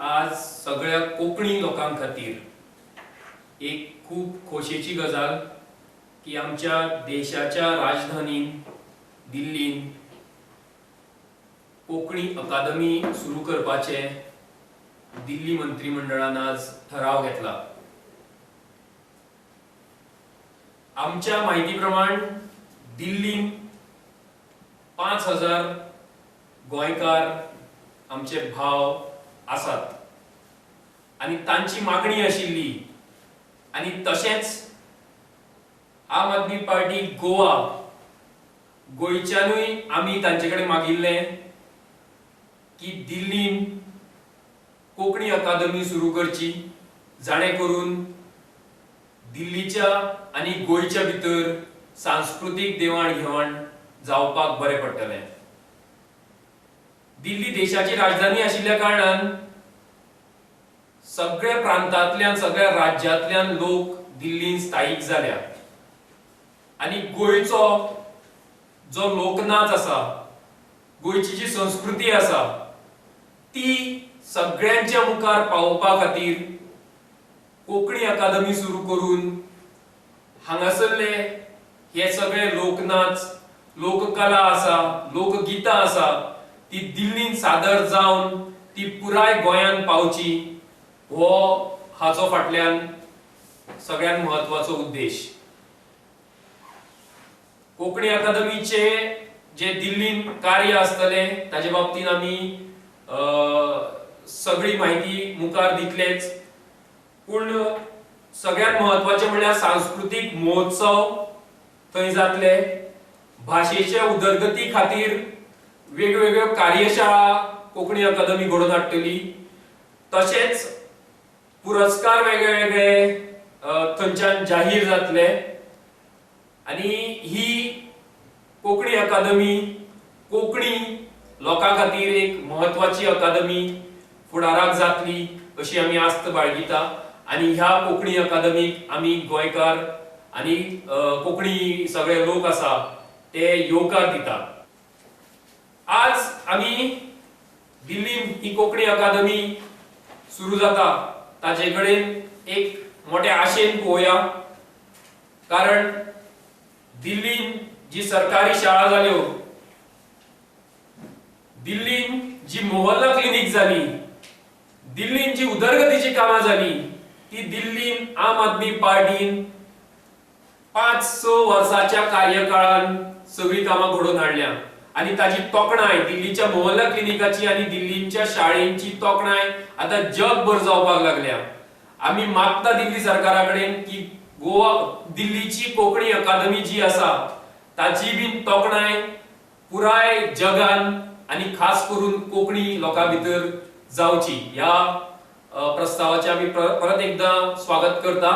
आज सगळ्या कोंकणी लोकां खातीर एक खूब खोशयेची गजाल की आमच्या देशाच्या राजधानीन दिल्लीन कोंकणी अकादमी सुरू करपाचें दिल्ली मंत्रीमंडळान आज ठराव घेतला. आमच्या म्हायती प्रमाण दिल्लीन 5000 गोंयकार आमचे भाव आसात आनी तांची मागणी आशिल्ली आनी तशेंच आम आदमी पार्टी गोवा गोंयच्यानूय आमी तांचे कडेन मागिल्लें की दिल्लीन कोंकणी अकादमी सुरू करची, जाणें करून दिल्लीच्या आनी गोंयच्या भितर सांस्कृतीक देवाण घेवाण जावपाक बरें पडटलें. दिल्ली देशाची राजधानी आशिल्ल्या कारणान सगळ्या प्रांतांतल्यान सगळ्या राज्यांतल्यान लोक दिल्लीन स्थायीक जाल्या आनी गोंयचो जो लोकनाच आसा, गोंयची जी संस्कृती आसा ती सगळ्यांच्या मुखार पावोवपा खातीर कोंकणी अकादमी सुरू करून हांगासरले हे सगळे लोकनाच, लोककला आसा, लोकगितां आसा ती दिल्लीन सादर जावन ती पुराय गोंयान पावची हो हाचो फाटल्यान सगळ्यात म्हत्वाचो उद्देश. कोंकणी अकादमीचे जे दिल्लीन कार्य आसतलें ताजे बाबतीन आमी सगळी म्हायती मुखार दितलेच, पूण सगळ्यात म्हत्वाचें म्हणल्यार सांस्कृतीक महोत्सव थंय जातले, भाशेचे उदरगती खातीर वेगवेगळ्यो कार्यशाळा कोंकणी अकादमी घडोवन हाडटली, तशेंच पुरस्कार वेगळे वेगळे थंयच्यान जाहीर जातले आनी ही कोंकणी अकादमी कोंकणी लोकां खातीर एक म्हत्वाची अकादमी फुडाराक जातली अशी आमी आस्त बाळगिता आनी ह्या कोंकणी अकादमीक आमी गोंयकार आनी कोंकणी सगळे लोक आसा ते येवकार दिता. आज आमी दिल्लीन ही कोंकणी अकादमी सुरू जाता ताजे कडेन एक मोठे आशेन पळोवया, कारण दिल्लीन जी सरकारी शाळा जाल्यो, दिल्लीन जी मोहल्ला क्लिनीक जाली, दिल्लीन जी उदरगतीची कामां जाली ती दिल्लीन आम आदमी पार्टीन 5-6 वर्साच्या कार्यकाळान सगळीं कामां घडोवन हाडल्या आनी ताजी तोखणाय दिल्लीच्या मोहल्ला क्लिनिकाची आनी दिल्लीच्या शाळेंची तोखणाय आतां जगभर जावपाक लागल्या. आमी मागता दिल्ली सरकारा कडेन की गोवा दिल्लीची कोंकणी अकादमी जी आसा ताजी बीन तोखणाय पुराय जगान आनी खास करून कोंकणी लोकां भितर जावची. ह्या प्रस्तावाचें आमी परत एकदां स्वागत करता.